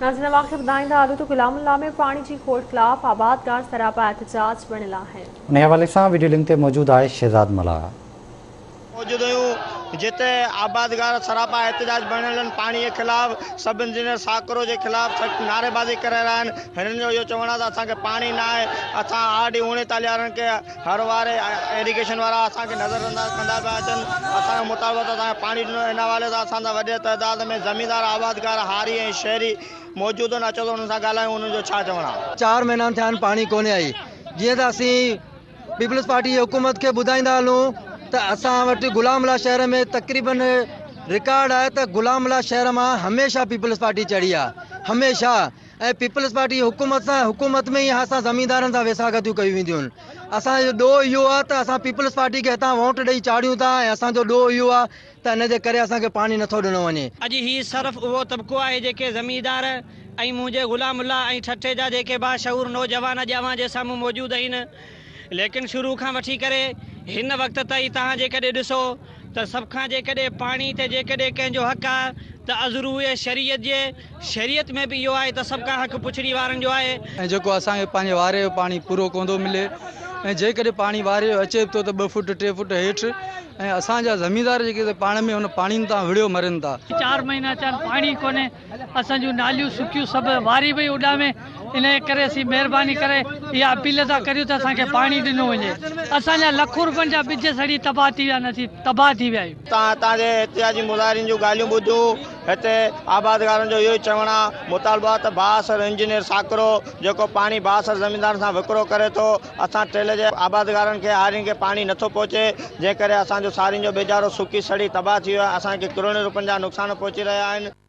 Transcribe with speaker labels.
Speaker 1: ناظرين اوهان کي ٻڌائيندا هلون ته غلام الله ۾ پاڻي جي کوٽ خلاف آبادگار سراپا احتجاج بڻيل آهن.
Speaker 2: انهي حوالي سان وڊيو لنڪ تي موجود آهي شهزاد ملاح.
Speaker 3: موجود هيون جتي آبادگار سراپا احتجاج بڻيل آهن پاڻي جي خلاف سب انجنيئر ساڪرو جي خلاف سخت نعريبازي ڪري رهيا آهن هنن جو اهو چوڻ آهي ته اسان کي پاڻي نه آهي اسان آر ڊي 39 وارن کي هر واري ايريگيشن وارا اسان کي نظر انداز ڪندا پيا اچن، اسان جو مطالبو ته اسان کي پاڻي ڏنو ان حوالي سان اسان سان وڏي تعداد ۾ زميندار، آبادگار، هاري ۽ شهري موجود آهن، اچو ته انهن سان ڳالهايون انهن جو ڇا چوڻ آهي.
Speaker 4: چار مهينا ٿيا آهن پاڻي ڪونهي آئي جيئن ته اسين پيپلز پارٽي جي حڪومت کي ٻڌائيندا هلون ته اسان وٽ غلام الله شهر ۾ تقريبن رڪارڊ آهي ته غلام الله شهر مان هميشه پيپلز پارٽي چڙهي آهي هميشه ۽ پيپلز پارٽي حڪومت سان حڪومت ۾ ئي اسان زميندارن سان ويساهگتيون ڪيون وينديون آهن اسان جو ڏوهه اهو آهي ته اسان پيپلز پارٽي کي هتان ووٽ ڏئي چاڙهيون ٿا ۽ اسان جو ڏوهه اهو آهي ته ان جي ڪري اسان کي پاڻي نٿو ڏنو وڃي.
Speaker 5: اڄ هي صرف اهو طبقو آهي جيڪي زميندار ۽ منهنجي غلام الله ۽ ٺٽي جا جيڪي باشعور نوجوان اڄ اوهان جي سامهون موجود آهن ليڪن شروع کان وٺي ڪري هن وقت تائين توهان جيڪڏهن ڏسو ته سڀ کان جيڪڏهن پاڻي تي جيڪڏهن ڪنهن جو حق آهي ته ازروء شريعت جي شريعت ۾ به اهو آهي ته سڀ کان حق پڇڙي وارن جو آهي.
Speaker 6: ۽ جيڪو اسان کي پنهنجي واري جو پاڻي پورو ڪونه ٿو ملي ۽ جيڪڏهن پاڻي واري جو اچي به ٿو ته ٻه فوٽ ٽي فوٽ هيٺ ۽ اسان جا زميندار جيڪي سي پاڻ ۾ ان پاڻين تان وڙهيو مرن ٿا.
Speaker 7: چار مهينا ٿيا آهن پاڻي ڪونهي اسان جون ناليون سڪيون سڀ واري پئي اڏامي انهيء ڪري اسين مهرباني ڪري اها اپيل ٿا ڪريون ته اسان کي پاڻي ڏنو وڃي. اسان جا لکون روپين جا ٻج سڙي تباهه ٿي ويا آهن اسين تباهه ٿي ويا آهيون.
Speaker 3: تان هتان جي احتجاجي مظاهرين جون ڳالهيون ٻڌيون. هتي آبادگارن جو اهو ئي چوڻ آهي مطالبو آهي ته بااثر انجنيئر ساڪرو جيڪو پاڻي بااثر زميندارن سان وڪرو ڪري ٿو اسان ٽيل جي آبادگارن کي هارين کي پاڻي نٿو پهچي جنهن ڪري اسان جو سارين جو ٻيجارو سڪي سڙي تباهه ٿي ويو آهي اسان کي ڪروڙين روپين جا نقصان پهچي رهيا آهن.